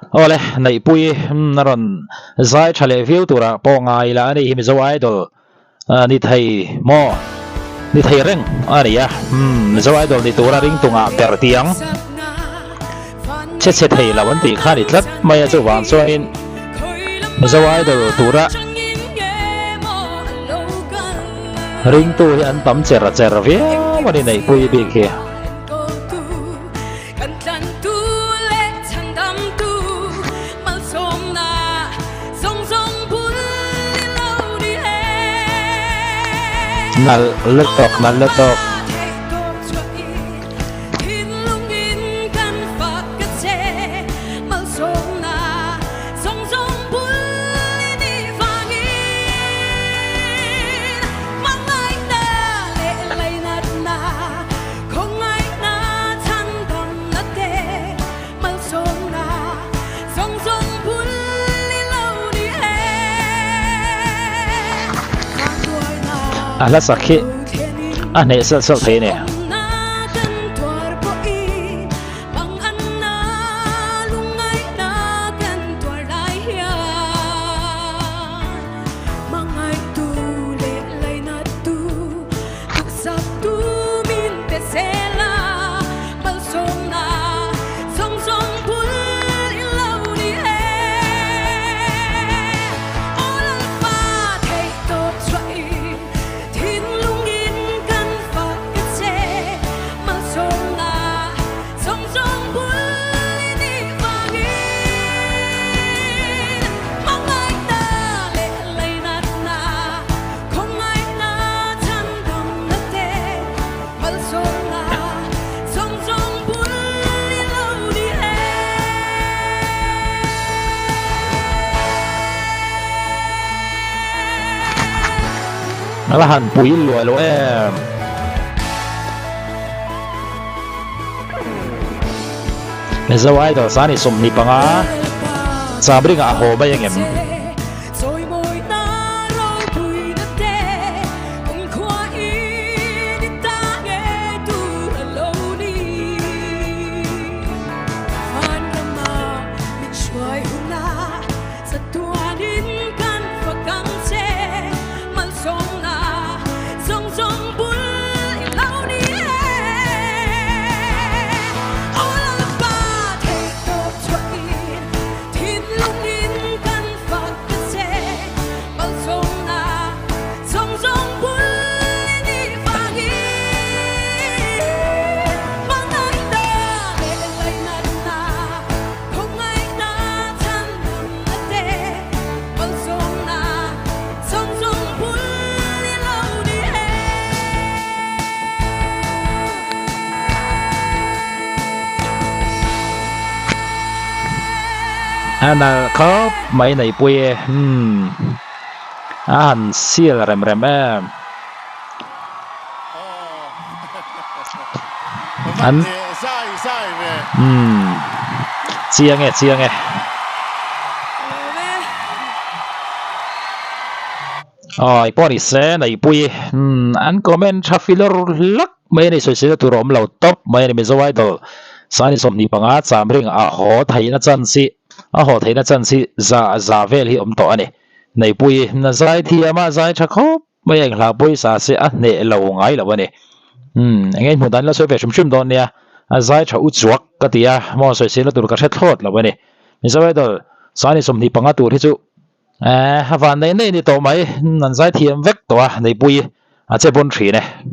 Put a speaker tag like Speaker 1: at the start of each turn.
Speaker 1: Awle, Neihpui a rawn zai tha leh viau turah pawh ngai la a ni hi Mizo Idol ni thei maw? Ni thei reng a ni a, Mizo Idol ni tura ring tungah ber tiang che chhe thei lo an tih kha a ni tlat mai a, chuvang chuanin Mizo Idol tura ringtu hi an tam cher cher viau a ni Neihpui bik hi. Nalh lutuk nalh lutuk. A hla sak hi a hneh salh salh thei a ni. A la han pui luai lo em. Mizo Idol Sani 25 Chamringa a haw mai angem. A nalh khawp mai Neihpui e umm a han sial rem rem em an umm chiang e chiang e. Awi pawh ni se Neihpui umm an comment tha filawr hlak mai a ni sawisel tur a awm lo tawp mai a ni Mizo Idol Sani 25 Chamring a haw theihna chance hi a haw theihna chance hi za za vel hi awm tawh a ni Neihpui na zai thiam a zai tha khawp mai a enghla pawisa se a hneh lo ngai lo a ni umm eng nge hmuh dan la sawi ve hrim hrim dawn nia a zai tha u chuak ka ti a maw sawisel tur ka hre thlawt lo a ni Mizo Idol Sani 25 tur hi chu Eh, a van nei nei ni tawh mai, an zaithiam vek tawh a, Neihpui a che bawn thin e.